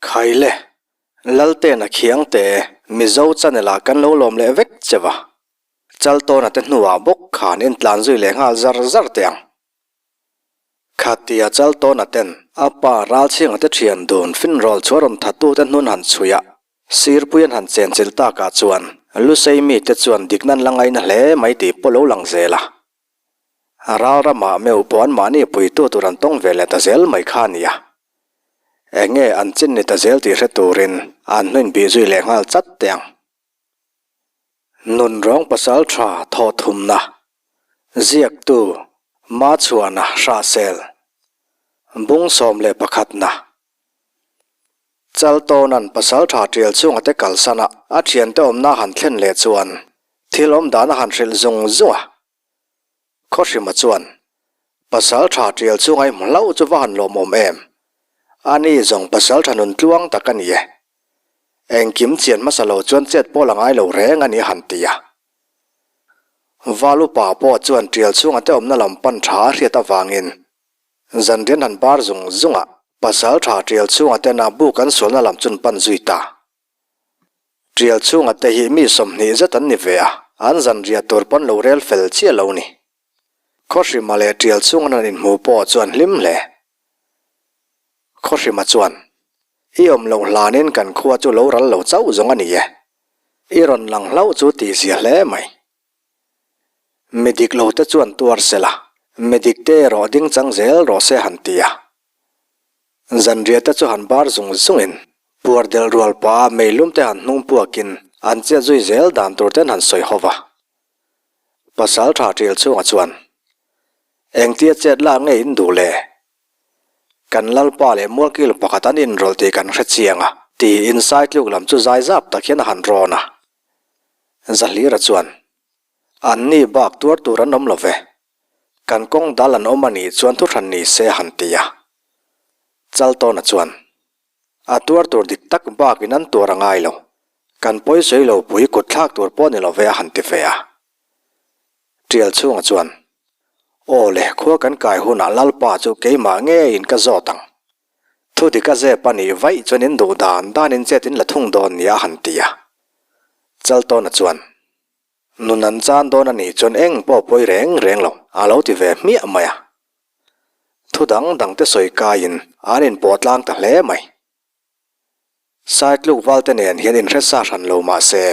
Khaile, Laltena Khiangte, Mizo channel ah kan lo lawm leh vek che va. Chaltawna te hnuah bawk khan intlan zui leh nghal zar zar teh ang. Khatia Chaltawna ten a pa Ralchhinga te thian dun finrawl chu a rawn thatute hnun han chhui a, Sirpui an han chenchilh takah chuan Lusei mite chuan dikna an la ngaina hle mai tih pawh lo lang zel a. Ral ramah meuh pawh anmahni puitu tur an tawng ve leh ta zel mai kha a ni a. Eng nge an chin ni ta zel tih hre turin an hnuin bih zui leh nghal chat teh ang. Nunrawng pasal tha thawh thumna, ziaktu Machhuana Hrahsel, Bung 11 na. Chaltawna'n pasal tha tial chunga te kalsan a, a thiante awmna a han thlen leh chuan thil awm dan a han hrilh zung zung a. Khawhrima chuan, Pasal tha tial chunga i hmu hlauh chu va han lawmawm em? Ani zawng pasal tha nun tluang tak a ni e. Engkim chian hmasa lo chuan chet pawl a ngai lo reng a ni a han ti a. Valupa pawh chuan tial chunga te awmna lam pan tha a hriat avangin Zanrian han bar zung zung a, pasal tha Tial chhunga tena buk an sualna lam chun pan zui ta. Tial chhunga te hi mi 20 zet an ni ve a, an zanriah tur pawn lo rel fel chiah lo ni. Khawhrima leh Tial chhunga an inhmu pawh chuan hlim hle. Khawhrima chuan, I awm loh hlanin kan khua chu lo ral lo chauh zawng a ni e. I rawn lang hlauh chu tihzia hle mai. Mi dik lo te chuan tuar se la, mi dik te erawh ding chang zel rawh se han ti a. Zanriah te chu han bar zung zungin, puar delh rual pah a meilum te han hnung puakin an chet zui zel dan tur ten han sawi ho va. Pasal tha ṭil chhungah chuan, Engtia chet lak nge in duh le? Kan Lalpa leh Mualkil pakhat an inrawlh tih kan hre chiang a, tiin Saitluk lam chu zai zap tak hian a han rawn a. Zahlira chuan, An ni bak tuar tur an awm lo ve. Kan kawng dal an awm a nih chuan thuhran ni se han ti a. Chaltawna chuan, A tuar tur dik tak bakin an tuar a ngai lo. Kan pawisawi lo pui kut thlak tur pawh ni lo ve a han ti ve a. Tial chhunga chuan, Aw le, khua kan kai hunah Lalpa chu keimah ngeiin ka zawt ang. Thu dik a zep a nih vaih chuan in duh dan danin chet in la thung dawn nia a han ti a. Chaltawna chuan, Nun an chan dawn a nih chuan eng pawh pawi reng reng lo, a lo ti ve hmiah mai a. Thu dang dang te sawi kaiin an inpawh tlang ta hle mai. Saitluk valte nen hian inhre sa hran lo mah se,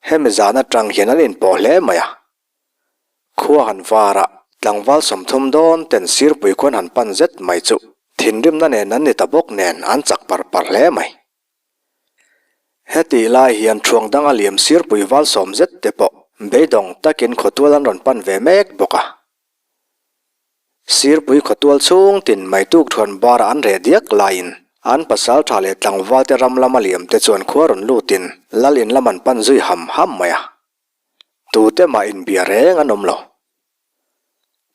hemi zan atang hian an inpawh hle mai a. Khua han var a, tlangval 30 dawn ten sirpui khuan han pan zet mai chu thinrimna nen an ni ta bawk nen an chak par par hle mai. Hetih lai hian thuang danga liam sirpui val sawm zet te pawh beidawng takin khawtual an rawn pan ve mek bawk a. Sirpui khawtual chhung tin mai tuk thuan bara an reh diak laiin an pasal tha leh tlangval te ram lama liam te chuan khua rawn lutin lal in lam an pan zui ham ham mai a. Tute mah inbia reng an awm lo.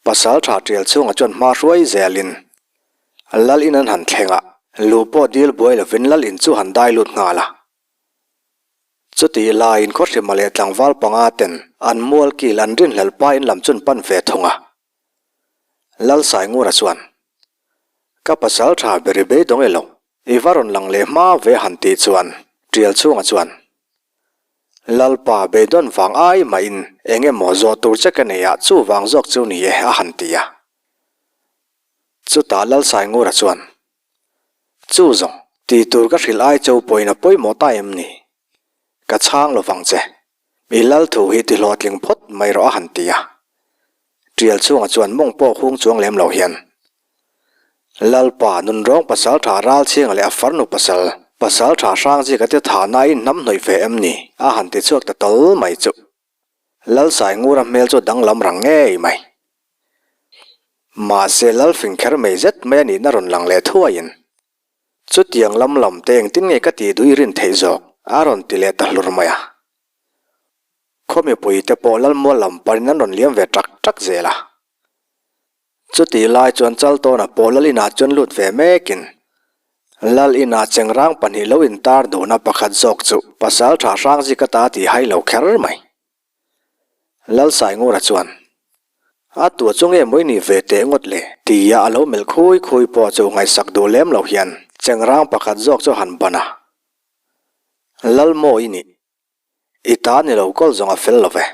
Pasal tha tial chhungah chuan hma hruai zelin lal in an han thleng a, luh pawh dil buai lovin lal in chu han dai lut nghal a. Chutih laiin khawhrima leh tlangval panga ten an mual kil an rinhlelh pa in lam chun pan ve thung a. Lalsaingura chuan, Ka pasal tha ber i beidawng e lo, i va rawn lang leh hma ve han tih chuan Tial chhunga chuan, Lalpa beidawn vang ai mahin eng emaw zawh tur che ka nei a chu vang zawk chu ni e a han ti a. Chutah Lalsaingura chuan, Chu zawng, tih tur ka hrilh ai cho pawhin a pawimawh ta em ni? Ka chhang lo vang che. I lal thu hi ti hlawhtling phawt mai rawh a han ti a. Tial chhungah chuan mawng pawh hung chuang lem lo hian, Lalpa, nunrawng pasal tha Ralchhinga leh a farnu pasal, pasal tha Hrangzika te thahna in hnam hnawih ve em ni? a han ti chhuak ta tawl mai chu. Lalsaingura hmel chu danglam rang ngei mai. Mahse, Lalfing kher mei zet mai a nihna rawn lang leh thuaiin, Chutiang lam lam te engtin nge ka tih duh i rin theih zawk? a rawn ti leh ta hlur mai a. Khaw mipui te pawh Lalmual lam panin an rawn liam ve ṭak ṭak zel a. Chutih lai chuan Chaltawna pawh Lal inah chuan lut ve mekin Lal inah chengrang pahnih lo intar duhna pakhat zawk chu pasal tha Hrangzika ta tih hai lo kher mai. Lalsaingura chuan, A tua chu nge mawi ni ve teh ngawt le? tia a lo melh khui khui pawh chu ngaihsak duh lem lo hian. Chengrang pakhat zawk chu a han ban a. Lalmaw i nih. I ta ni lo kawl zawng a fel lo ve.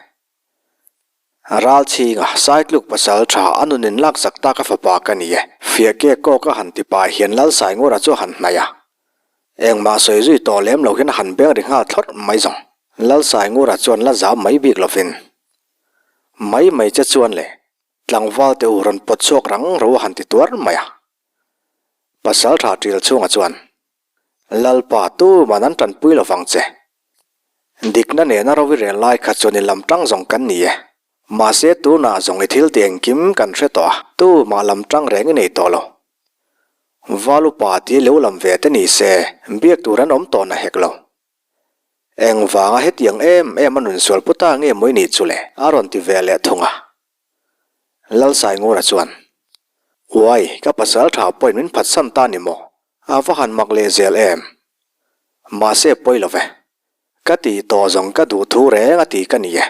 Ralchhinga Saitluk pasal tha a nun in laksak tak a fapa ka ni e. Fiahke kawk a han ti pah hian Lalsaingura chu a han hnaih a. Engmah sawi zui tawh lem lo hian a han beng ri nghal thlawrh mai zawng. Lalsaingura chuan la zam mai bik lovin, Mai mai che chuan le, tlangval te u rawn pawt chhuak rang ro a han ti tuar mai a. Pasal tha ṭil chhunga chuan, Lalpa, tuman an tanpui lo vang che. Dikna nena ro i rel lai kha chuan i lam tang zawng kan ni e. Mahse tunah zawng i thil ti engkim kan hre tawh a, tumah lam tang reng i nei tawh lo. Val upa ti lo lam ve te ni se, biak tur an awm tawh na hek lo. Engvanga hetiang em em a nun sual pu ta nge maw i nih chu le? A rawn ti ve leh thung a. Lalsaingura chuan, Uai, ka pasal tha pawhin min phatsan ta ni maw? A va han mak leh zel em? Mahse pawi lo ve. Ka tih tawh zawng ka duh thu reng a ti ka ni e.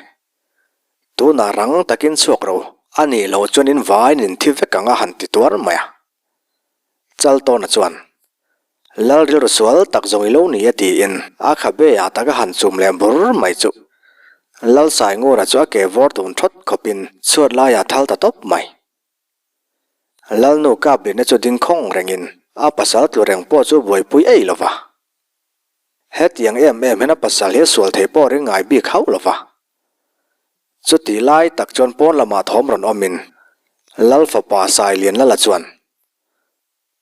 Tunah rang takin chhuak ro, a nih loh chuan in vaiin in thi vek ang a han ti tuar mai a. Chaltawna chuan, Lal rilru sual tak zawng i lo ni e tiin a khabe ah tak a han chum leh bur mai chu. Lal Saingura chu a ke vawr dun thawt khawpin chhuat laiah thal ta tawp mai. Lalnu Kaplina chu ding khawng rengin a pasal tlu reng pawh chu buaipui ei lo va. Hetiang em em hian a pasal hi a sual thei pawh ring ngai bik hauh lo va. Chutih lai tak chuan pawn lamah thawm rawn awmin Lal fapa Sailianlala chuan,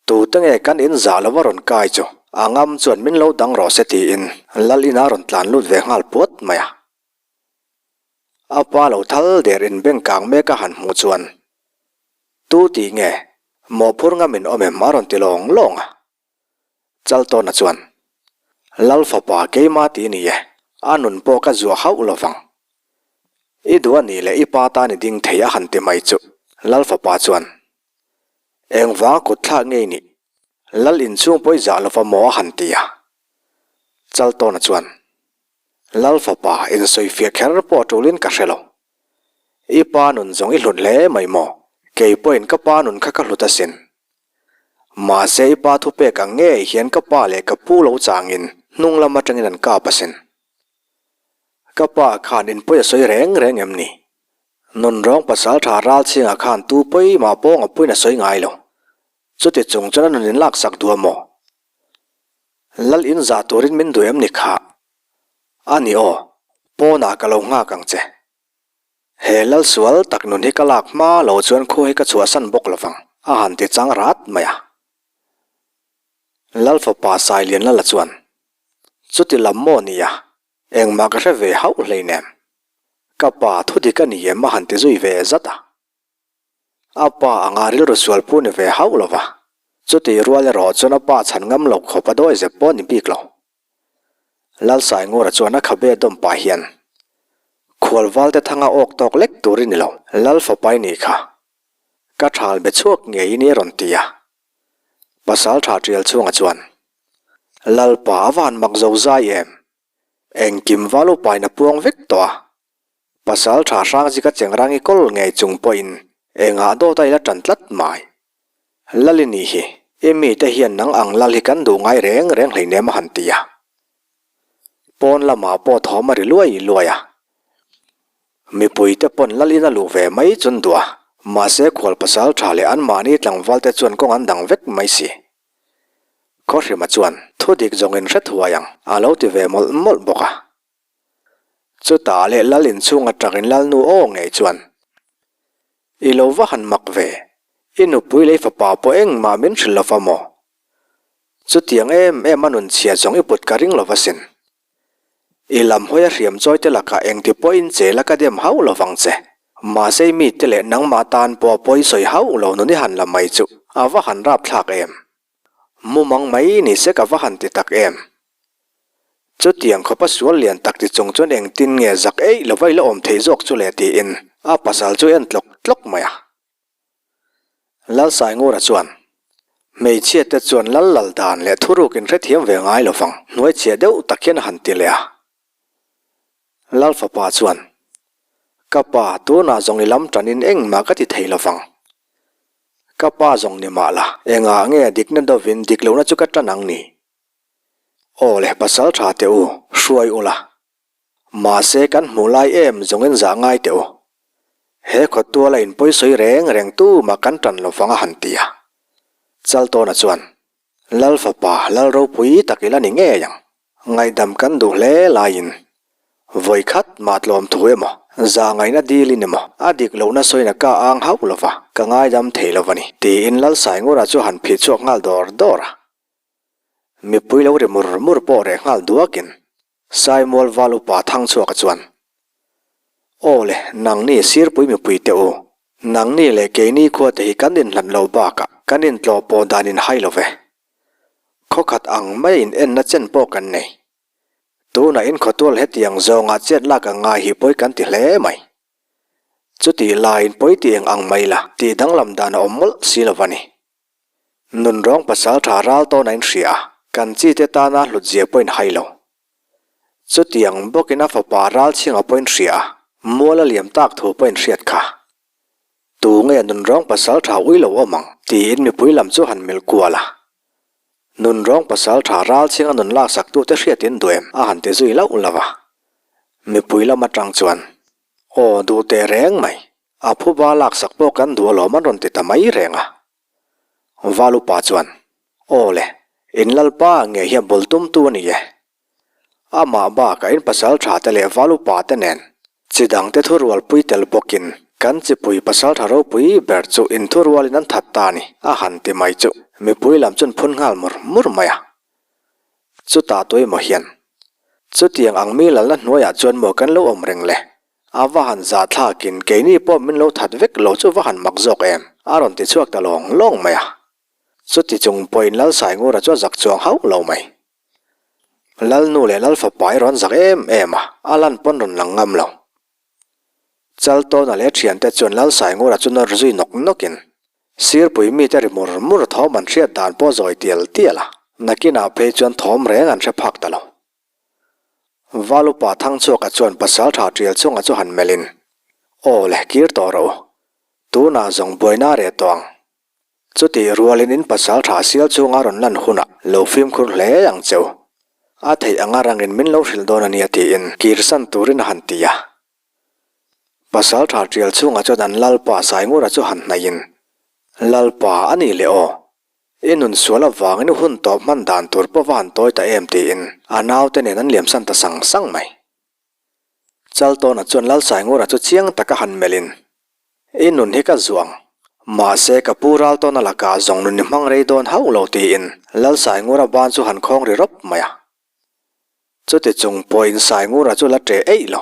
Tute nge kan in zah lova rawn kai chu? A ngam chuan min lo dang rawh se tiin Lal ina rawn tlan lut ve nghal puat mai a. A pa lo thal der in beng kang mek a han hmuh chuan, Tu tih nge? Mawhphur ngam in awm em? a rawn ti lawng lawng a. Chaltawna chuan, Lal fapa keima ti ni e, a nun pawh ka zuah hauh lo vang. I duh a nih leh i pa tan i ding thei a han ti mai chu Lal fapa chuan, Engvang kut thlak ngei nih? Lal inchhung pawh i zah lova maw a han ti a. Chaltawna chuan, Lal fapa insawifiah kher pawh a tulin ka hre lo. I pa nun zawng i hlut hle mai maw? Kei pawhin ka pa nun kha ka hlut asin. Mahse i pa thupek ang ngei hian ka pa leh ka pu lo changin hnung lam atangin an kap asin. Ka pa khan inpawi a sawi reng reng em ni? Nunrawng pasal tha ral chhingah khan tu pawi mah pawng a puiin a sawi ngai lo. Chuti chung chuan a nun in laksak duh a maw? Lal in zah turin min duh em ni kha? A ni aw, pawnah ka lo nghak ang che. He lal sual tak nun hi ka lak hma lo chuan khua hi ka chhuahsan bawk lovang, a han ti chang rat mai a. Lal fapa Sailianlala chuan, Chuti lam maw nia, Engmah ka hre ve hauh hleinem. Ka pa thu dik a ni em a han ti zui ve zat a. A pa anga rilru sual pu ni ve hauh lo va, chutih rual erawh chuan a pa chhan ngam lo khawp a dawi zep pawh a ni bik lo. Lalsaingura chuan a khabe dawm pah hian, Khualvalte thanga awk tawk lek tur i ni lo, Lal fapa i nih kha. Ka thal be chhuak ngei i ni a rawn ti a. Pasal tha tial chhunga chuan, Lalpa a van mak zo zai em? Engkim val upain a puang vek tawh a. Pasal tha hrang zika chengrang i kawl ngei chung pawhin engah dawt a ila tan tlat mai. Lal i nih hi, i mite hian nang ang lal hi kan duh ngai reng reng hleinem a han ti a. Pawn lamah pawh thawm a ri luai luai a. Mipuite pawn lal in a luh ve mai chun duh a, mahse khual pasal tha leh anmahni tlangval te chuan kawng an dang vek mai si. Khawhrima chuan thu dik zawng in hre thuai ang a lo ti ve mawlh mawlh bawk a. Chutah leh lal inchhung atangin lalnu aw ngei chuan, I lo va han mak ve, i nupui lei fapa pawh engmah min hrilh lova maw? Chutiang em em a nun chhia zawng i put ka ring lova sin. I lam hawi a hriam chawi te lakah engti pawhin che la ka dem hauh lo vang che. Mahse i mite leh nangmah tan pawh a pawi sawi hauh lo nun i han la mai chu a va han rap thlak em. Mumang mai ni se ka va han ti tak em. Chutiang khawpa sual lian tak ti chung chuan engtin nge zak eih lova i la awm thei zawk chu le tiin a pasal chu en tlawk tlawk mai a. Lalsaingura chuan, Hmeichhia te chuan lal lal dan leh thuruk in hrethiam ve ngai lo vang, hnuaichhia deuh tak hian a han ti leh a. Lal fapa chuan, Ka pa, tunah zawng i lam tanin engmah ka ti thei lo vang. Ka pa zawng ni mah la, engah nge dikna dovin dik lohna chu ka tan ang ni? Aw le, pasal tha teh u, hruai ula. Mahse kan hmuh lai em zawngin zah ngai teh u. He khawtuala inpawisawi reng reng tumah kan tan lo vang a han ti a. Chaltawna chuan, Lal fapa, lal ropui tak ila ni ngei ang. Ngaihdam kan duh hle laiin vawi khat mah tlawm thu emaw, zah ngaihna dilin emaw, a dik lohna sawina ka ang hauh lova, ka ngaidam thei lo a ni, tiin Lal Saingura chu han phih chhuak nghal dawr dawr a. Mipui lo ri mur mur pawh reh nghal duakin Saimual val upa Thangchhuaka chuan, Aw le, nangni sirpui mipui teh u, nangni leh keini khuate hi kan inhlat lo bakah kan intlawh pawh dan in hai lo ve. Khawkhat ang mai in enna chen pawh kan nei. Tunah in khawtual hetiang zawngah chet lak ang ngai hi pawi kan ti hle mai. Chutih laiin pawi ti eng ang mai la tih danglam dan a awm mawlh si lo va ni. Nunrawng pasal tha ral tawn a inhria a, kan chi te tana hlut zia pawh inhai lo. Chutiang bawkin a fapa ral chhinga pawh inhria a, mual a liam tak thu pawh inhriat kha. Tu nge nunrawng pasal tha ui lo awm ang? tiin mipui lam chu han melh kual a. Nunrawng pasal tha ral chhinga nun laksak tute hriatin duh em? a han ti zui lauh lauh a. Mipui lam atang chuan, Aw, duh teh reng mai. A phuba laksak pawh kan duh alawm an rawn ti ta mai reng a. Valupa chuan, Aw le, in lalpa nge hian bul tumtu a ni e. Amah bakah in pasal tha te leh Valupa te nen chi dangte thurualpui tel bawkin kan chipui pasal tha ropui ber chu in thurualin an that ta a ni, a han ti mai chu mipui lam chuan phun nghal mur mur mai a. Chutah tuemaw hian, Chutiang ang mi lalna hnuaiah chuan maw kan lo awm reng le? A va han zah thlakin keini pawh min lo that vek lo chu va han mak zawk em? A rawn ti chhuak ta lawng lawng mai a. Chuti chung pawhin Lalsaingura chu a zak chuang hauh lo mai. Lalnu leh Lalfapa erawh an zak em em a, a lan pawn rawn lang ngam lo. Chaltawna leh thiante chuan Lalsaingura chu nawr zui nawk nawkin Sirpui mite ri mur mur thawm an hriat dan pawh zawi tial tial a, nakinah phei chuan thawm reng an hre phak ta lo. Valupa Thangchhuaka chuan pasal tha tial chunga chu han melhin, Aw le, kir tawh rawh u. Tunah zawng buaina reh tawh ang. Chutih rualin in pasal tha sial chunga rawn lan hunah lo fimkhur hle ang che u. A theih anga rangin min lo hrilh dawn a nia tiin kirsan turin a han ti a. Pasal tha tial chunga chuan an Lalpa Saingura chu han hnaihin, Lalpa a nih leh aw. I nun sual avangin hun tawp hman dan tur pawh va han tawi ta em tiin a naute nen an liamsan ta sang sang mai. Chaltawna chuan Lalsaingura chu chiang taka han melhin, I nun hi ka zuang. Mahse ka pu Raltawna lakah zawng nun i hmang rei dawn hauh lo tiin Lalsaingura ban chu han khawng ri rawp mai a. Chuti chung pawhin Saingura chu la ṭeh eih lo.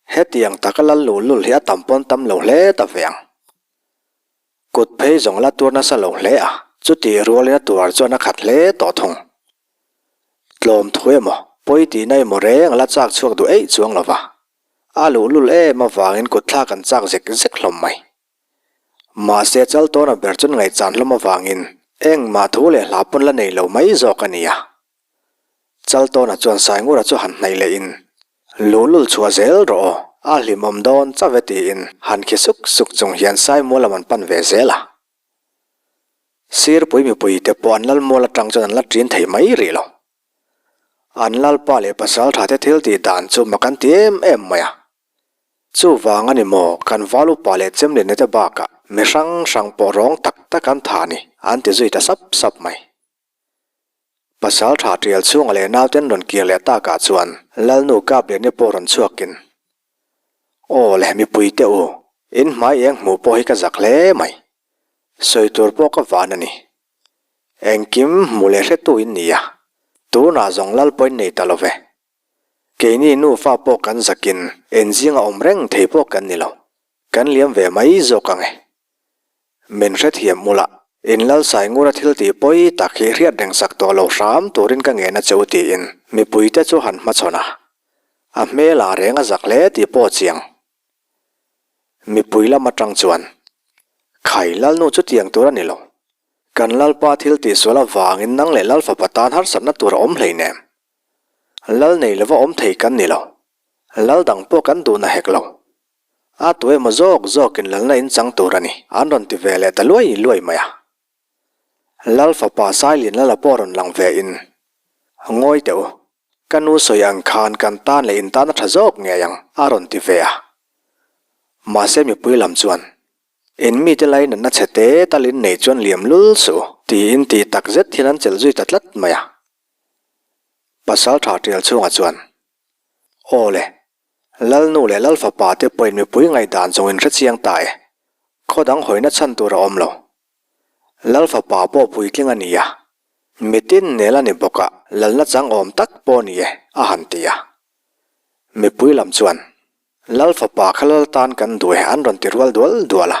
Hetiang taka lal luh lul hi a tam pawn tam lo hle ta ve ang. Kut phei zawng la tuar nasa lo hle a, chutih rualin a tuar chuan a khat hle tawh thung. Tlawm thu emaw, pawi tihna emaw reng a la chak chhuak duh eih chuang lo va, a luhlul em avangin kut thlak an chak zek zek hlawm mai. Mahse Chaltawna ber chuan ngaihchan hlawm avangin engmah thu leh hla pawn la nei lo mai zawk a ni a. Chaltawna chuan Saingura chu han hnaih lehin, Luhlul chhuah zel rawh aw, a hlimawm dawn chauh e tiin han khi suk suk chung hian Saimual lam an pan ve zel a. Sirpui mipuite pawh an lalmual atang chuan an la ṭin thei mai rih lo. An lalpa leh pasalṭha te thil tih dan chu mak an ti em em mai a. Chuvang a ni maw kan val upa leh chemlina te bakah mi hrang hrang pawh rawng tak tak an tha ni an ti zui ta sap sap mai. Pasal tha tial chhunga leh nauten rawn kir leh takah chuan Lalnu Kapliani pawh rawn chhuakin, Aw le mipui te u, in hmai eng hmuh pawh hi ka zak hle mai. Sawi tur pawh ka van a ni. Engkim hmu leh hretu in ni a, tunah zawng Lal pawh in nei ta lo ve. Keini nufa pawh kan zakin enzinga awm reng thei pawh kan ni lo. Kan liam ve mai zawk ang e. Min hrethiam ula, in Lalsaingura thil tih pawi tak hi hriat reng sak tawh lo hram turin ka ngen a che u tiin mipuite chu han hmachhawn a. A hmelah reng a zak hle tih pawh chiang. Mipui lam atang chuan, Khai, Lalnu chu tiang tur a ni lo. Kan Lalpa thil tih sual avangin nang leh Lalfapa tan harsatna tur a awm hleinem. Lal nei lova awm thei kan ni lo. Lal dang pawh kan duhna hek lo. A tu emaw zawk zawkin lalna in chang tur a ni, an rawn ti ve leh ta luai luai mai a. Lal fapa Sailin lala pawh rawn lang ve in, Ngawi teh u, ka nu sawi ang khan kan tan leh in tan a tha zawk ngei ang, a rawn ti ve a. Mahse mipui lam chuan, In mite lainatna chhe te talin nei chuan liam lul suh u, tiin tih tak zet hian an chelh zui ta tlat mai a. Pasal tha tial chhungah chuan, Aw le, Lalnu leh Lalfapa te pawhin mipui ngaihdan zawng in hrechiang ta e, khaw dang hawina chhan tur a awm lo. Lalfapa pawh puitling a ni a, mitin nel a ni bawk a, lalna chang awm tak pawh a ni e, a han ti a. Mipui lam chuan, Lalfapa kha lal tan kan duh e an rawn ti rual dual dual a.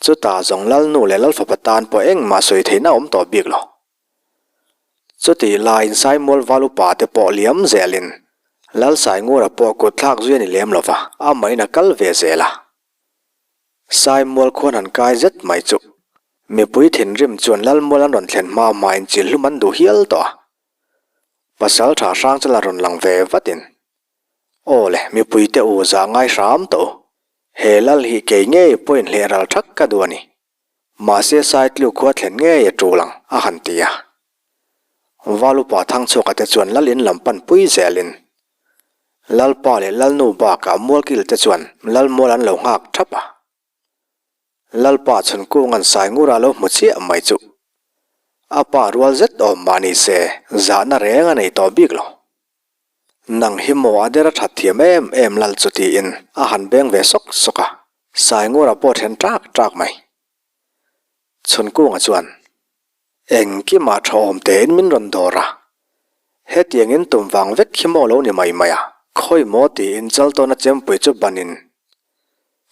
Chutah zawng Lalnu leh Lalfapa tan pawh engmah sawi theihna a awm tawh bik lo. Chutih laiin Saimual val upa te pawh liam zelin Lal Saingura pawh kut thlak zui a ni lem lova, amahin a kal ve zel a. Saimual khuan han kai zet mai chu mipui thinrim chuan Lalmual an rawn thlen hma hmain chilhlum an duh hial tawh a. Pasal tha hrang chu la rawn lang ve vatin Aw le, mipuite u zah ngai hram tawh u. He lal hi kei ngei pawhin hleh ral thak ka duh a ni. Mahse Saitluk khua thlen ngei a tul ang, a han ti a. Valupa Thangchhuaka te chuan lal in lam pan pui zelin Lalpa leh Lalnu bakah Mualkil te chuan Lalmual an lo nghak thap a. Lalpa chhunkunga'n Saingura lo hmu chiah mai chu a pa rual zet awm mah ni se zahna reng a nei tawh bik lo. Nang hi maw a der a that thiam em em lal chu tiin a han beng ve sawk sawk a, Saingura pawh then ṭak ṭak mai. Chhunkunga chuan, Engkimah tha awm tein min rawn dawr a, hetiang in tum vang vek hi maw lo ni mai mai a, khawi maw tiin Chaltawna chempui chu banin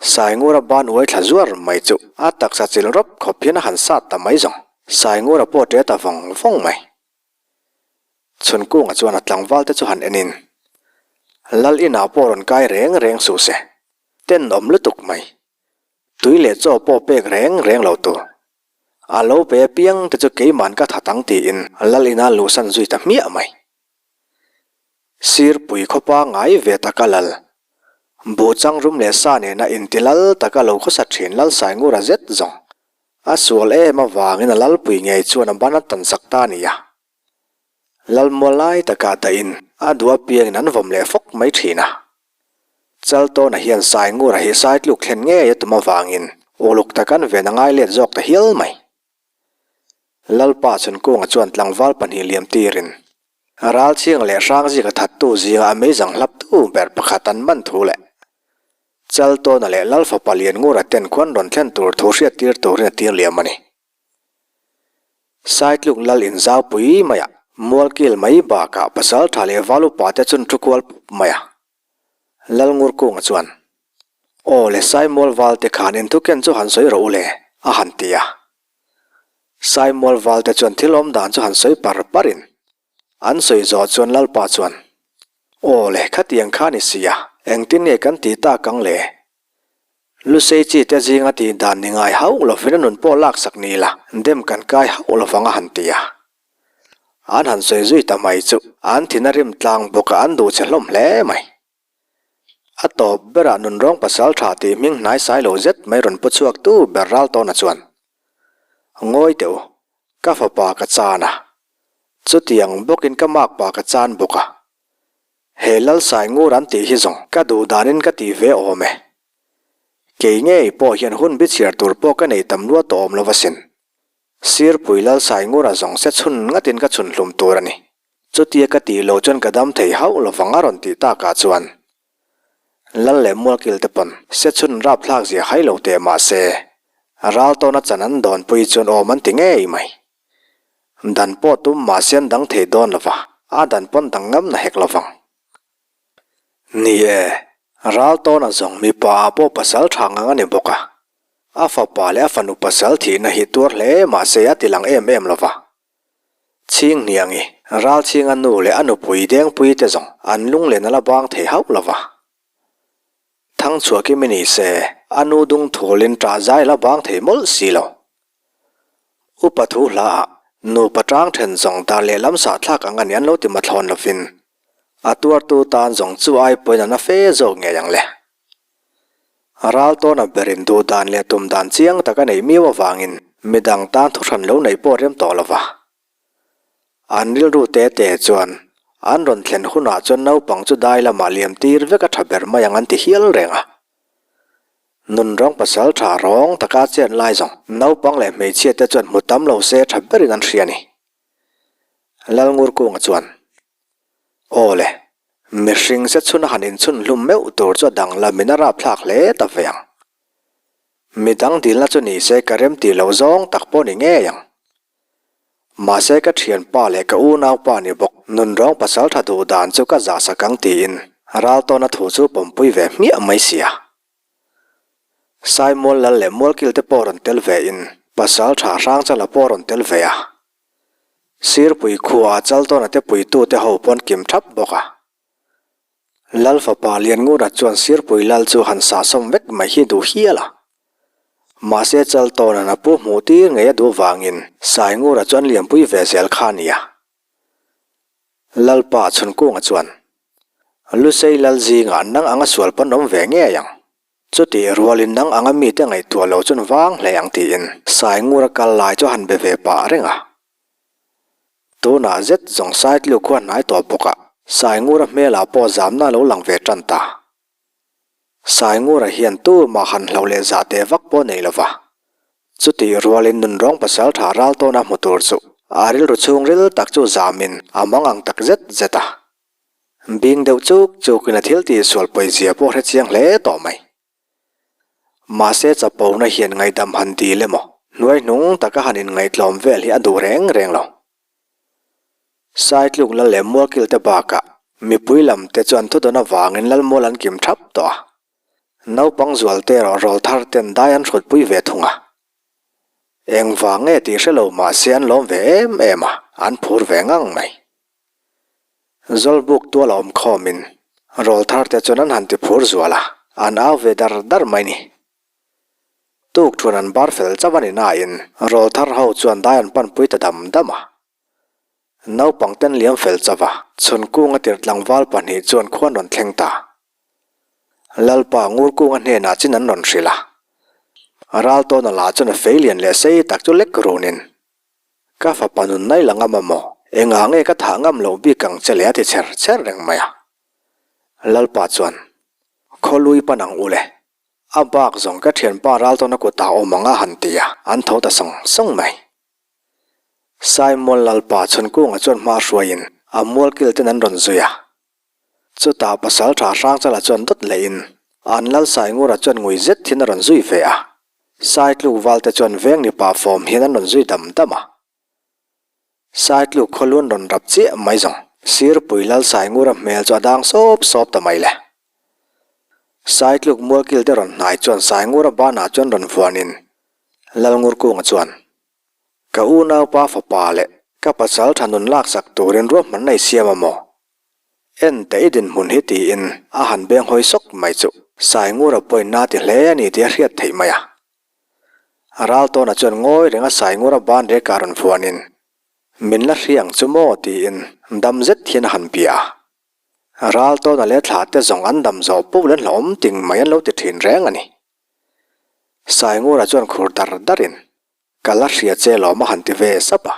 Saingura ban uai thla zuar mai chu a taksa chil rawp khawp hian a han sat ta mai zawng. Saingura pawh ṭe ta vawng vawng mai. Chhunkunga chuan a tlangval te chu han en in, Lal inah pawh rawn kai reng reng suh se, tenawm lutuk mai. Tui leh chaw pawh pek reng reng lo tur. A lo pe apiang te chu keiman ka that ang tiin Lal ina luhsan zui ta hmiah mai. Sirpui khawpa ngai ve taka lal, buhchang rum leh sa nena inti lal taka lo khawsa thin Lal Saingura zet zawng A sual em avangin a lalpui ngei chuan a ban a tan sak ta a ni a. Lalmual lai takah dahin a duh apiangin an vawm leh fawk mai thin a. Chaltawna hian Saingura hi Saitluk thlen ngei a tum avangin uluk tak an ven a ngai let zawk ta hial mai. Lalpa Chhunkunga chuan tlangval pahnih liam tirin Ralchhiang leh Hrangzika thattu zinga a meizang hlaptu ber pakhat an man thu leh Chaltawna leh Lalfapa Lianngura ten khuan rawn thlen tur thu hriattir turin a tir liam a ni. Saitluk Lal inzau pui maiah Mualkil mai bakah Pasaltha leh Valupa te chun thu kual pup mai a. Lalngurkunga chuan, Aw le Saimual Valte khan inthuken chu han sawi rawh u le, a han ti a. Saimual Valte chuan thil awm dan chu han sawi par parin an sawi zawh chuan Lalpa chuan, Aw le, khatiang kha ni si a, engtin nge kan ti tak ang le? Lusei chi te zinga tih dan ni ngai hauh lovin a nun pawh laksak ni la, dem kan kai hauh lovang a han ti a. An han sawi zui ta mai chu an thin a rim tlang bawk a, an duh che hlawm hle mai. A tawp berah nunrawng pasal tha tih hming hnai sai lo zet mai rawn pu chhuak tu ber ral tawna chuan, Ngawi teh u, ka fapa ka chan a, chutiang bawkin ka makpa ka chan bawk a, he Lalsai ngur an tih hi zawng ka duh danin ka tih ve awm e. Kei ngei pawh hian hun bi chhiar tur pawh ka nei tam lua tawh awm lo asin. Sirpui Lalsai ngura zawng se chhun ngatin ka chhun hlum tur a ni. Chutia ka tih loh chuan ka dam thei hauh lovang a rawn tih takah chuan Lal leh Mualkil te pawn se chhun rapthlak zia hai lo teh mah se ral tawna chan an dawnpui chuan awm an ti ngei mai. Dan pawh tum mah se an dang thei dawn lova, a dan pawn dang ngam na hek lovang. Ni e, ral tawna zawng mipa ah pawh pasal tha ngang a ni bawk a, a fapa leh a fanu pasal thihna hi tuar hle mah se a ti lang em em lova. Chhinghniangi, Ralchhinga nu leh a nupui Dengpui te zawng an lunglen a la bang thei hauh lo va. Thangchhuah kim i ni se, a nu dung thulin ṭah zai a la bang thei mawlh si lo. Upa thu hla ah nupa ṭang ṭhen zawng dar leh lam sah thlak ang a ni an lo ti mathlawn lovin, a tuartu tan zawng chu ai pawhin a na fe zawk ngei ang le. Raltawna berin duh dan leh tum dan chiang tak a neih miau avangin midang tan thuhran lo neih pawh rem tawh lo va. An rilru te te chuan an rawn thlen hunah chuan naupang chu dai lamah liam tir vek a tha ber mai ang an ti hial reng a. Nunrawng pasal tha rawng taka a chen lai zawng naupang leh hmeichhia te chuan hmu tam lo se tha berin an hria a ni. Lalngurkunga chuan, Aw le, mihring se chhun a han inchhun hlum meuh tur chu a danglamin a rapthlak hle ta ve ang. Midang dilna chu ni se ka rem tih loh zawng tak pawh ni ngei ang. Mahse ka thianpa leh ka unaupa ni bawk nunrawng pasal tha duh dan chu ka zahsak ang tiin Raltawna thu chu pawmpui ve hmiah mai sia. Saimual lal leh Mualkil te pawh rawn tel ve in pasal tha Hrangchala pawh rawn tel ve a. Sirpui khua Chaltawna te puitu te ho pawn kim thap bawk a. Lal fapa Lianngura chuan Sirpui lal chu han sahsawm vek mai hi duh hial a. Mahse Chaltawna'n a pu hmuh tir ngei a duh vangin Saingura chu an liampui ve zel kha a nia. Lalpa Chhunkunga chuan, Lusei lal zingah nang anga sual pawn awm ve ngei ang. Chutih rualin nang anga mite ngaihtuah lo chuan vang hle ang tiin Saingura kal lai chu a han be ve pah reng a. Tunah zet zawng Saitluk khua hnai tawh bawk a, Saingura hmelah pawh zamna a lo lang ve tan ta. Saingura hian tumah han hlo leh zah teh vak pawh nei lova. Chutih rualin nunrawng pasal tha ral tawna hmu tur chu a rilru chhungril tak chu zamin a mang ang tak zet zet a. Bing deuh chuk chukin a thil tihsual pawizia pawh hre chiang hle tawh mai. Mahse chapona hian ngaihdam han dil emaw, hnuaihnung taka han inngaihtlawm vel hi a duh reng reng lo. Saitluk lal leh Mualkil te bakah mipui lam te chuan thudawn avangin Lalmual an kim thap tawh a. Naupang zualte erawh rawl thar ten dai an hrutpui ve thung a. Engvang nge tih hre lo mahse an lawm ve em em a, an phur ve ngang mai. Zawlbuk tual a awm khawmin rawl thar te chuan an han ti phur zual a, an au ve dar dar mai ni. Tuk thuan an bar fel chauh a ni nain rawl thar ho chuan dai an panpui ta dam dam a. Naupang ten liam fel chauh a, chhun kunga tirh tlangval pahnih chuan khuan rawn thleng ta. Lalpa Ngurkunga hnenah chin an rawn hrilh a. Raltawna lah chuan a fei lian leh sei tak chu lek runin Ka fapa nun nai la ngam a maw? Engah nge ka thah ngam loh bik ang che le a ti chher chher reng mai a. Lalpa chuan, Khawlui pan ang u le. A bak zawng ka thianpa Raltawna kutah awm ang a han ti a, an tho ta sawng sawng mai. Simon Lalpa Chhunkunga chuan hma hruaiin a mualkil ten an rawn zui a. Chutah pasal tha Hrangchala chuan dawt lehin an lal Saingura chuan ngui zet hian a rawn zui ve a. Saitluk valte chuan veng ni pah fawm hian an rawn zui dam dam a. Saitluk khawlun rawn rap chiah mai zawng Sirpui lal Saingura hmel chu a dang sawp sawp ta mai le. Saitluk mualkil te rawn hnai chuan Saingura banah chuan rawn vuanin Lalngurkunga chuan, Ka unaupa fapa leh ka pasal tha nun laksak turin ruahmanna i siam a maw? En teh i dinhmun hi tiin a han beng hawi sawk mai chu Saingura pawhin na ti hle a ni tih a hriat theih mai a. Raltawna chuan ngawi renga Saingura ban reka rawn vuanin, Min la hria ang chu maw tiin dam zet hian a han bia a. Raltawna leh thlah te zawng an dam zawh poh leh hlauhawm ting mai an lo ti thin reng a ni. Saingura chuan khur dar darin, Ka la hria che lawm a han ti ve sap a.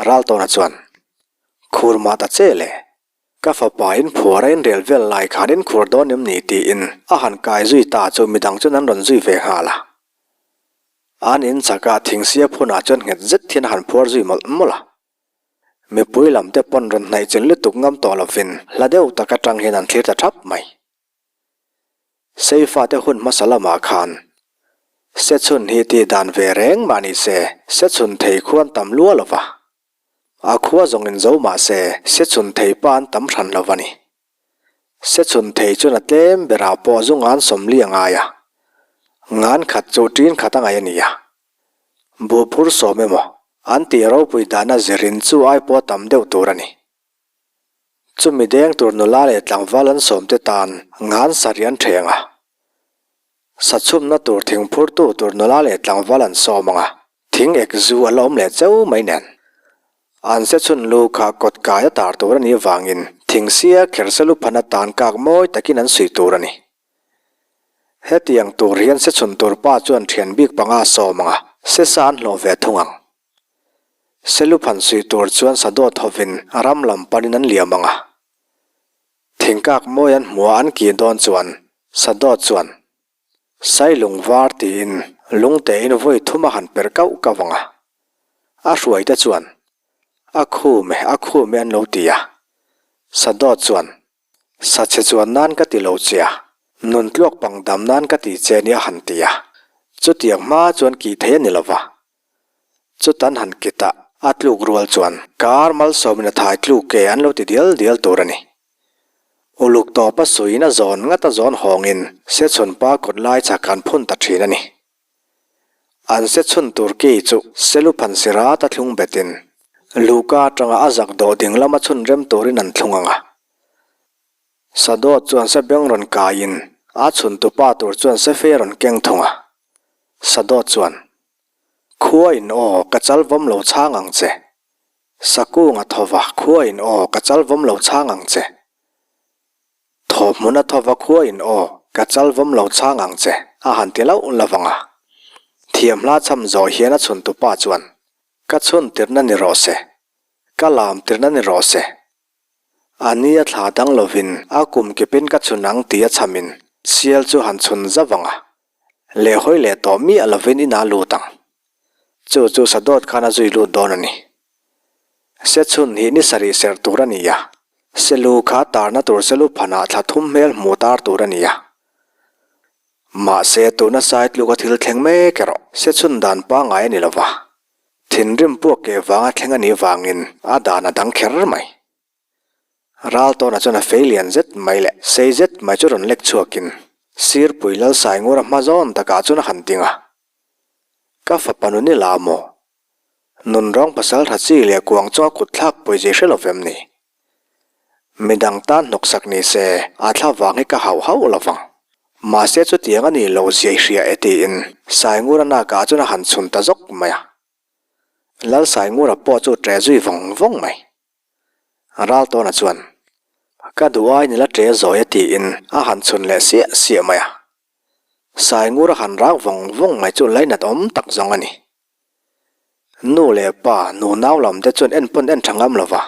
Raltawna chuan, Khur mah ta che le, ka fapa in phuar a inrel vel lai khan in khur dawn em ni tiin a han kai zui ta chu midang chuan an rawn zui ve nghal a. An in chakah thingsia phunah chuan nghet zet hian a han phuar zui mawlh mawlh a. Mipui lam te pawn rawn hnaih chin lutuk ngam tawh lovin hla deuh tak atang hian an thlir ta thap mai. Seifate hun hmasa lamah khan Sechhun hi tih dan ve reng mah ni se, Sechhun thei khuan tam lua lo va. A khua zawng in zo mah se, Sechhun thei pa an tam hran lo va ni. Sechhun thei chuan a tlem berah pawh zu ngan sawmli a ngai a. Ngan khat chu ṭin khat a ngaih a ni a. Buhphur sawm emaw, an tih ropui dana zirin chu ai pawh a tam deuh tur a ni. Chumi deng tur nula leh tlangval an sawmte tan ngan sarih an ṭheng a. Sachhumna tur thing phurtu tur nula leh tlangval an sawm ang a, thing ek zu a la awm leh cheu mai nen. An se chhun lu kha kawt kai a tar tur a nih vangin thing sia kher se lu phan atan kak mawi takin an suih tur a ni. Hetiang tur hian se chhun tur pa chuan thian bik panga sawm anga se sa an hlawh ve thung ang. Se lu phan suih tur chuan sa dawt hovin ram lam panin an liam ang a. Thingkak mawi an hmuh a an kih dawn chuan sa dawt chuan Sailung var tiin lungtein vawi thum a han perh kauh kauh ang a. A hruaite chuan A khum e, a khum e an lo ti a. Sa dawt chuan Sa che chuan nan ka ti lo che a, nun tluak pang dam nan ka ti che nia han ti a. Chutiang hma chuan kih thei a ni lo va. Chutan han kit a, a tluk rual chuan kar malsawmin a thai tluk e an lo ti dial dial tur a ni. Uluk tawpa suiin a zawn ngat a zawn hawngin sechhun pa kawt lai chak an phun ta thin a ni. An se chhun tur key chu Selu Phansirata thlung betin Luka atanga a zak dawh ding lama chhun rem turin an thlung ang a. Sadawt chuan se beng rawn kaiin a chhun tupa tur chuan se fe rawn keng thung a. Sadawt chuan, Khua in aw, ka chal vawm lo chhang ang che. Sakung a tho va, Khua in aw, ka chal vawm lo chhang ang che. Thaw hmun a thaw va khuain aw, ka chal vawm lo chhang ang che, a han ti lauh lauh ang a. Thiam hla chham zawh hian a chhun tupa chuan, Ka chhun tirhna ni rawh se, ka lam tirhna ni rawh se. A ni a thla dang lovin a kum kipin ka chhun ang ti a chhamin sial chu han chhun zauh ang a. Lehhawi leh tawh miah lovin inah lut ang. Chu chu Sadawt khan a zui lut dawn a ni. Se chhun hi ni sarih serh tur a ni a, se lu kha tarna tur se lu phanah thla thum hmel hmuh tar tur a ni a. Mahse tuna sai tluka thil thleng mek erawh se chhun dan pangngai a ni lo va, thinrim puak keh vanga thleng a nih vangin a dan a dang kher mai. Raltawna chuan a fei lian zet mai leh sei zet mai chu rawn lek chhuakin Sirpui Lalsaingura hma zawn takah chuan a han ding a. Ka fapa nun i la maw? Nunrawng pasal tha chi leh kuang chunga kut thlak pawih zai hre lo vem ni? Midang tan hnawksak ni se a thla vang hi ka hauh hauh lo vang. Mahse chutiang a nih loh zia i hria e tiin Saingura nakah chuan a han chhun ta zawk mai a. Lal Saingura pawh chu ṭe zui vawng vawng mai. Raltawna chuan, Ka duh ai nila ṭe zawi a tiin a han chhun leh siah siah mai a. Saingura han rak vawng vawng mai chu lainat awm tak zawng a ni. Nu leh pa, nu nau lam te chuan en pawn en tha ngam lo va.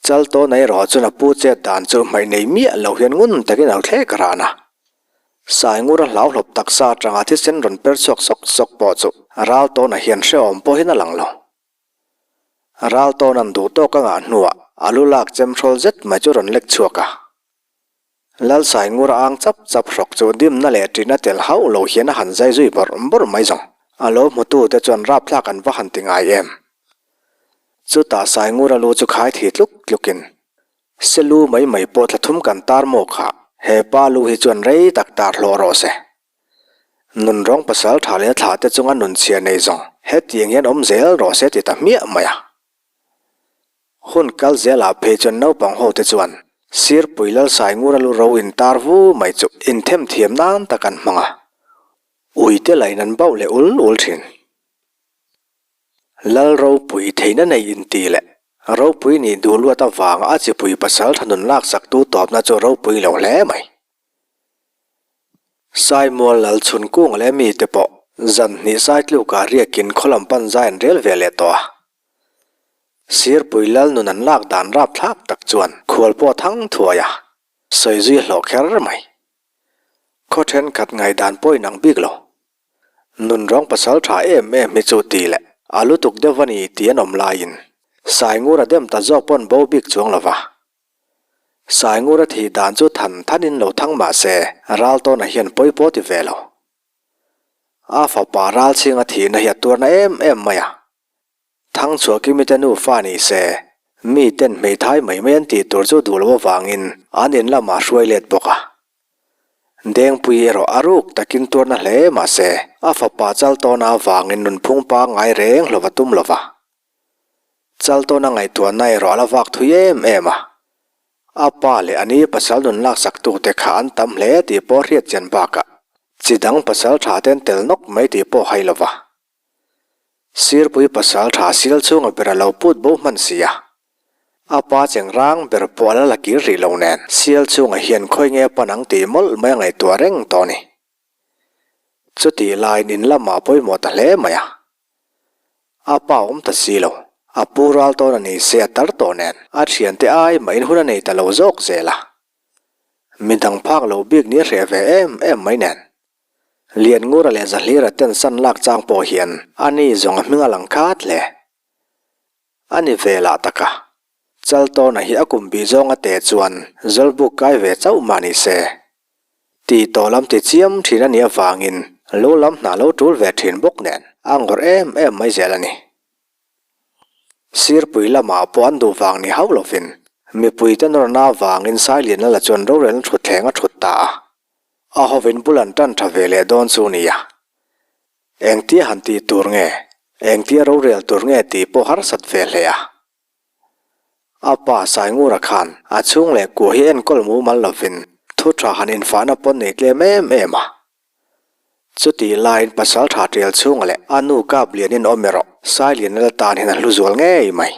Chaltawna erawh chuan a pu chet dan chu hmaih nei miah lo hian ngun takin a lo thlek ran a. Saingura hlauhlawp taksa atanga thisen rawn per chhuak sawk sawk pawh chu Raltawna hian hrehawm pawhin a lang lo. Raltawna'n duh tawk a ngah hnuah a lu lak chem hrawl zet mai chu rawn lek chhuak a. Lalsaingura ang chap chap hrawk chu dimna leh ṭihna tel hauh lo hian a han zai zui bawrh bawrh mai zawng. A lo hmutute chuan rapthlak an va han ti ngai em. Chutah Saingura lu chu khai thi tluk tlukin, Se lu mai mai pawh thla thum kan tar maw kha, he pa lu hi chuan rei tak tar hlawh rawh se. Nunrawng pasal tha leh thlah te chunga nunchhia nei zawng hetiang hian awm zel rawh se ti ta hmiah mai a. Hun kal zelah phei chuan naupang ho te chuan Sirpui Lalsaingura lu ro in tar vu mai chu inthem thiam nan tak an hmang a, uite lain an bauh leh ul ul thin. Lal ropui theihna nei inti leh ropui nih duh luat avanga a chipui pasal tha nun laksaktu tawpna chu ropui lo hle mai. Saimual lal chhun kung leh mite pawh zan hnih sai tlukah riakin khaw lam pan zai an rel ve leh tawh a. Sirpui lal nun an lak dan rap thlak tak chuan khual pawh a thang thuai a, sawi zui a hlawh kher mai. Khaw thenkhat ngaihdan pawh inang bik lo. Nunrawng pasal tha em em hi chu ti leh a lutuk deuh a ni tih an awm laiin Saingura dem ta zawk pawn bo bik chuang lo va. Saingura thih dan chu than thanin lo thang mah se Raltawna hian pawi pawh ti ve lo. A fapa Ralchhinga thihna hi a tuarna em em mai a. Thangchhuahkimi te nufa ni se, mi ten hmeithai mai mai an tih tur chu duh loh avangin an in lamah hruai let bawk a. Dengpui erawh a ruk takin tuarna hle mah se, a fapa Chaltawna avangin nunphung pangngai reng hlawh a tum lo va. Chaltawna ngaihtuahna erawh a la vak thui em em a. A pa leh a ni pasal nun laksaktute kha an tam hle tih pawh hriat chian bakah chi dang pasal tha ten tel nawk mai tih pawh hai lo va. Sirpui pasal tha sial chhunga ber a lo put bo hman si a. A pa cheng rang ber pawh a la la kir rih lo nen sial chhunga hian khawi nge pan ang tih mawlh mai a ngaihtuah reng tawh a ni. Chutih laiin in lamah pawimawh ta hle mai a. A pa awm ta si lo. A pu ral tawn a ni se a tar tawh nen a thiante ai mahin hun a nei ta lo zawk zel a. Midang phak lo bik ni a hreh ve em em mai nen. Lianngura leh Zahlira ten san lak chang pawh hian a ni zawng a hming a lang khat hle. A ni ve lah tak a. Chaltawna hi a kum bih zawnga te chuan Zawlbuk kai ve chauh mah ni se. Tih tawh lam ti chiam thin a nih avangin lo lam hna lo tul ve thin bawk nen a ngawrh em em mai zel a ni. Sirpui lamah pawh an duh vang ni hauh lovin mipuite nawrna avangin Sailianlala chuan rorelna thutthleng a thut ta a. A hovin bul an tan tha ve leh dawn chu nia. Engtia han tih tur nge, engtia rorel tur nge tih pawh harsat ve hle a. A pa Saingura khan a chhung leh kuah hi enkawl mumal lovin thu tha han infahna pawn nei tlem em em a. Chutih laiin pasal tha tial chhunga leh a nu kap lianin awm erawh Sailiana la tan hian a hlu zual ngei mai.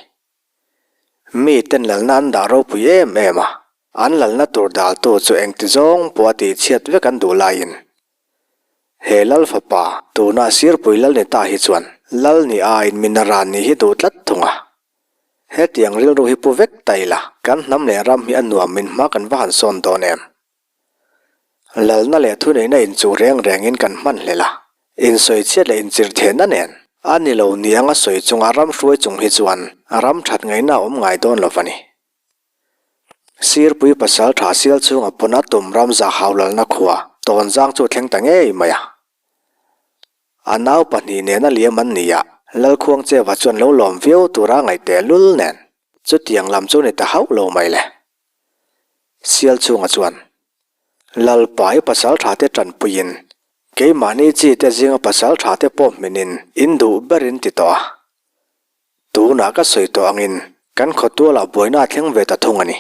Miten lalna an dah ropui em em a, an lalna tur daltu chu engti zawng pawh a tihchhiat vek an duh laiin he lal fapa tuna sirpui lal ni ta hi chuan lal ni aiin mi naran nih hi duh tlat thung a. Hetiang rilru hi pu vek ta ila kan hnam leh ram hi a nuam min hma kan va han sawn dawn em? Lalna leh thuneihna inchuh reng rengin kan hman hlel a, insawichhiat leh inchirhthehna nen a ni lo ni anga sawi chunga ram hruai chung hi chuan ram that ngaihna a awm ngai dawn lo va ni. Sirpui pasal tha sial chhunga pawn a tum ram za hau lalna khua tawnzang chu thleng ta ngei mai a. A nau pahnih nena liam an ni a, Lalkhuangcheva chuan lo lawm viau tura ngaih tehlul nen chutiang lam chu ni ta hauh lo mai le. Sial chhunga chuan, Lalpa i pasal tha te tanpuiin, keimahni chi te zinga pasal tha te pawh hminin in duh berin ti tawh a. Tunah ka sawi tawh angin kan khawtualah buaina a thleng ve ta thung a ni.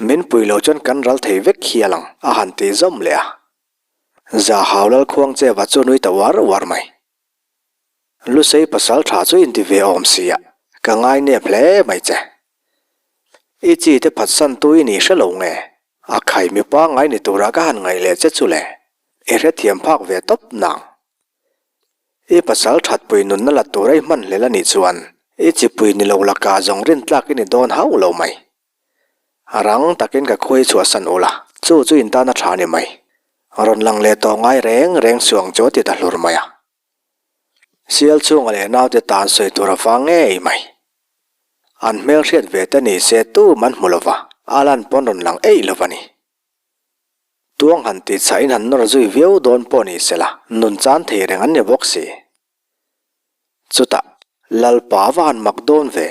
Min pui lo chuan kan ral thei vek hial ang a han ti zawm leh a. Zahau Lalkhuangcheva chu nui ta uar uar mai. Lusei pasal tha chu inti ve awm sia, ka ngai nep hle mai che. I chi te phatsan tu i ni hre lo nge? A khai mi pangngai ni tura ka han ngaih leh che chu le, i hrethiam phak ve tawp nang. I pasal thatpui nunna la tura i hman hlel a nih chuan i chipui ni lo lakah zawng rintlak i ni dawn hauh lo mai. Rang takin ka khuai chhuahsan ula, chu chu in tan a tha ni mai. Rawn lang leh tawh ngai reng reng suh ang chu a ti ta hlur mai a. Sial chhunga leh naute tan sawi tur a vang ngei mai. An hmel hriat ve te ni se tum an hmu lova, a lan pawn rawn lang eih lova ni. Tuang han tih chhah in han nawr zui viau dawn pawh ni sela, nun chan thei reng an ni bawk si. Chutah, Lalpa va han mak dawn ve.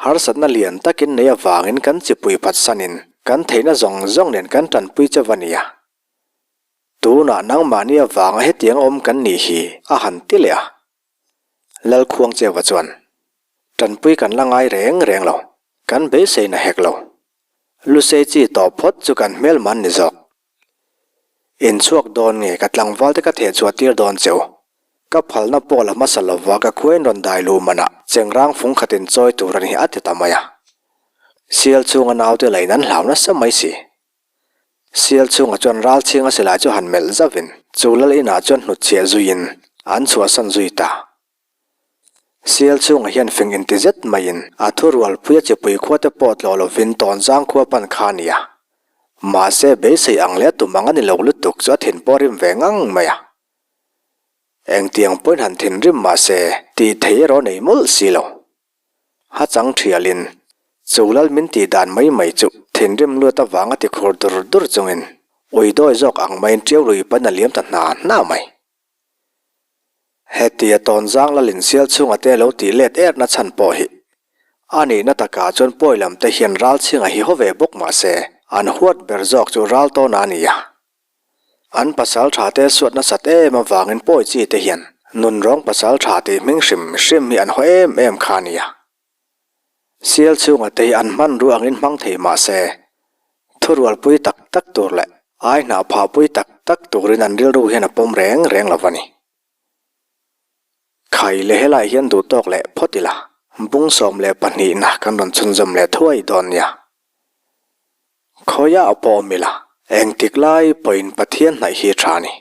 Harsatna lian takin nei avangin kan chipui phatsanin kan theihna zawng zawng nen kan tanpui che va nia. Tunah nangmahni avanga hetiang awm kan nih hi a han ti leh a. Lalkhuangcheva chuan, Tanpui kan la ngai reng reng lo, kan beiseina hek lo. Lusei chi tawh phawt chu kan hmel man ni zawk. Inchhuak dawn nge ka tlangval te ka theh chhuah tir dawn che u. Ka phalna pawh la hmasa lova ka khuain rawn dai luh manah chengrang fung khatin chawi tur a ni a ti ta mai a. Sial chhunga naute lain an hlau nasa mai si. Sial chhungah chuan ral chhinga silai chu han melh zauhin chu lal inah chuan hnutchhiah zuiin an chhuahsan zui ta. Sial chhungah hian fing inti zet maiin a thurualpui a chipui khua te pawh tlawh lovin tawnzang khua pan kha a ni a. Mahse beisei ang leh a tum ang a ni lo lutuk chu a thin pawh a rim ve ngang mai a. Engtiang pawhin han thinrim mahse tih thei erawh nei mawlh si lo. Ha chang thialin, chu lal min tih dan mai mai chu thinrim luat avanga ti khur dur dur chungin ui dawi zawk ang maiin ṭiau lui pawn a liam ta hna hna mai. Hetia tawnzang lal insial chhunga te lo tih let erna chhan pawh hi a nihna takah chuan pawi lam te hian ral chhinga hi haw ve bawk mah se an huat ber zawk chu ral tawna a ni a. An pasal tha te suat nasat em avangin pawi chi te hian nunrawng pasal tha tih hming hrim hrim hi an haw em em kha a nia. Sial chhunga te hi an hmanrua angin hmang thei mah se, thurualpui tak tak tur leh ai hnah phahpui tak tak turin an rilru hian a pawm reng reng lo va ni. Khai leh helai hian duhtawk leh phawt ila, bung 12 na kan rawn chhunzawm leh thuai dawn nia. Khawiah pawh awm ila, engtik lai pawhin Pathian hnaih hi tha a ni.